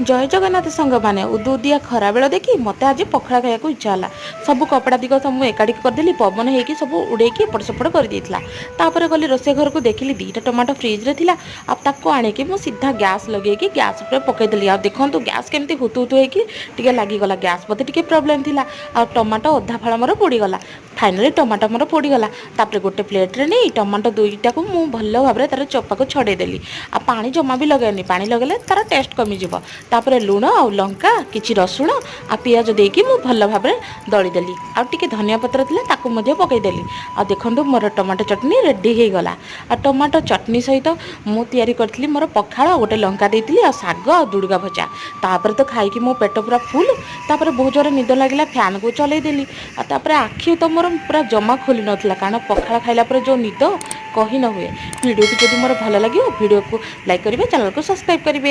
ଜୟ ଜଗନ୍ନାଥ ସାଙ୍ଗମାନେ। ଉଦୁଉଦିଆ ଖରାବେଳ ଦେଖି ମୋତେ ଆଜି ପଖାଳ ଖାଇବାକୁ ଇଚ୍ଛା ହେଲା। ସବୁ କପଡ଼ା ଦିଗ ସବୁ ମୁଁ ଏକାଠି କରିଦେଲି। ପବନ ହେଇକି ସବୁ ଉଡ଼େଇକି ଏପଟ ସେପଟ କରିଦେଇଥିଲା। ତାପରେ ଗଲି ରୋଷେଇ ଘରକୁ। ଦେଖିଲି ଦୁଇଟା ଟମାଟୋ ଫ୍ରିଜ୍ରେ ଥିଲା ଆଉ ତାକୁ ଆଣିକି ମୁଁ ସିଧା ଗ୍ୟାସ୍ ଲଗେଇକି ଗ୍ୟାସ୍ ଉପରେ ପକାଇଦେଲି। ଆଉ ଦେଖନ୍ତୁ, ଗ୍ୟାସ୍ କେମିତି ହୁତୁ ହୁତୁ ହେଇକି ଟିକେ ଲାଗିଗଲା। ଗ୍ୟାସ୍ ବୋଧେ ଟିକେ ପ୍ରୋବ୍ଲେମ୍ ଥିଲା ଆଉ ଟମାଟୋ ଅଧା ଫାଳ ମୋର ପୋଡ଼ିଗଲା। ଫାଇନାଲି ଟମାଟୋ ମୋର ପୋଡ଼ିଗଲା। ତାପରେ ଗୋଟେ ପ୍ଲେଟ୍ରେ ନେଇ ଟମାଟୋ ଦୁଇଟାକୁ ମୁଁ ଭଲ ଭାବରେ ତାର ଚୋପାକୁ ଛଡ଼େଇ ଦେଲି ଆଉ ପାଣି ଜମା ବି ଲଗାଇନି। ପାଣି ଲଗାଇଲେ ତାର ଟେଷ୍ଟ କମିଯିବ। ତାପରେ ଲୁଣ ଆଉ ଲଙ୍କା, କିଛି ରସୁଣ ଆଉ ପିଆଜ ଦେଇକି ମୁଁ ଭଲ ଭାବରେ ଦଳିଦେଲି। ଆଉ ଟିକେ ଧନିଆ ପତ୍ର ଥିଲା, ତାକୁ ମଧ୍ୟ ପକାଇଦେଲି। ଆଉ ଦେଖନ୍ତୁ, ମୋର ଟମାଟୋ ଚଟଣି ରେଡ଼ି ହେଇଗଲା। ଆଉ ଟମାଟୋ ଚଟଣି ସହିତ ମୁଁ ତିଆରି କରିଥିଲି ମୋର ପଖାଳ ଆଉ ଗୋଟେ ଲଙ୍କା ଦେଇଥିଲି ଆଉ ଶାଗ ଆଉ ଦୁଡ଼ୁଗା ଭଜା। ତାପରେ ତ ଖାଇକି ମୋ ପେଟ ପୁରା ଫୁଲ୍। ତାପରେ ବହୁତ ଜୋରେ ନିଦ ଲାଗିଲା, ଫ୍ୟାନ୍କୁ ଚଲେଇଦେଲି। ଆଉ ତାପରେ ଆଖି ତ ମୋର ପୁରା ଜମା ଖୋଲି ନଥିଲା, କାରଣ ପଖାଳ ଖାଇଲା ପରେ ଯେଉଁ ନିଦ, କହି ନ ହୁଏ। ଭିଡ଼ିଓଟି ଯଦି ମୋର ଭଲ ଲାଗିବ, ଭିଡ଼ିଓକୁ ଲାଇକ୍ କରିବେ, ଚ୍ୟାନେଲକୁ ସବସ୍କ୍ରାଇବ୍ କରିବେ।